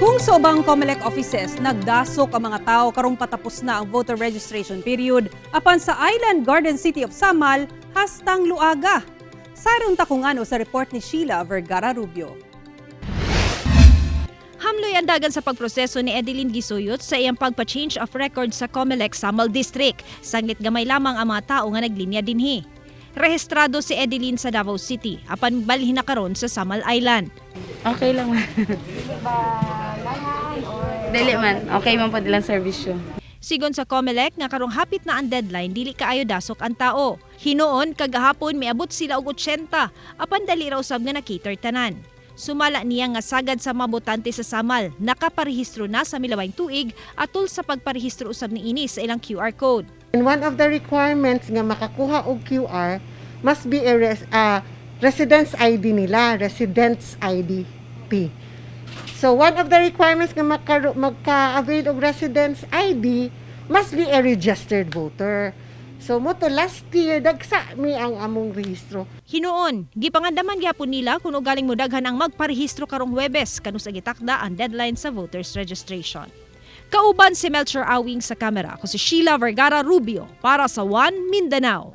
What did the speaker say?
Kung sa ubang COMELEC offices, nagdasok ang mga tao karong patapos na ang voter registration period, apan sa Island Garden City of Samal, hastang luaga. Saron ta kung ano sa report ni Sheila Vergara Rubio. Hamloy ang dagan sa pagproseso ni Edeline Gisuyot sa iyang pagpa-change of record sa COMELEC Samal District. Sanglit gamay lamang ang mga tao nga naglinya dinhi. Rehistrado si Edeline sa Davao City apan balhin na karon sa Samal Island. Okay lang man. Dili man. Okay man po nilang serbisyo. Sigon sa COMELEC nga karong hapit na ang deadline, dili kaayo dasok ang tao. Hinuon kagahapon miabot sila og 80 apan dali ra usab nga na-cater tanan. Sumala niya nga sagad sa mga botante sa Samal nakaparehistro na sa milawayng tuig atol sa pagparehistro usab niini sa ilang QR code. And one of the requirements nga makakuha og QR must be a residence ID nila, residence ID P. So one of the requirements nga magka-avail og residence ID must be a registered voter. So mao to last year dagsa mi ang among rehistro. Hinuon, gipangandaman gyapon nila kung ugaling modaghan ang magparehistro karong Huwebes kanus gitakda ang deadline sa voters registration. Kauban si Melchor Awing sa kamera, ako si Sheila Vergara Rubio para sa One Mindanao.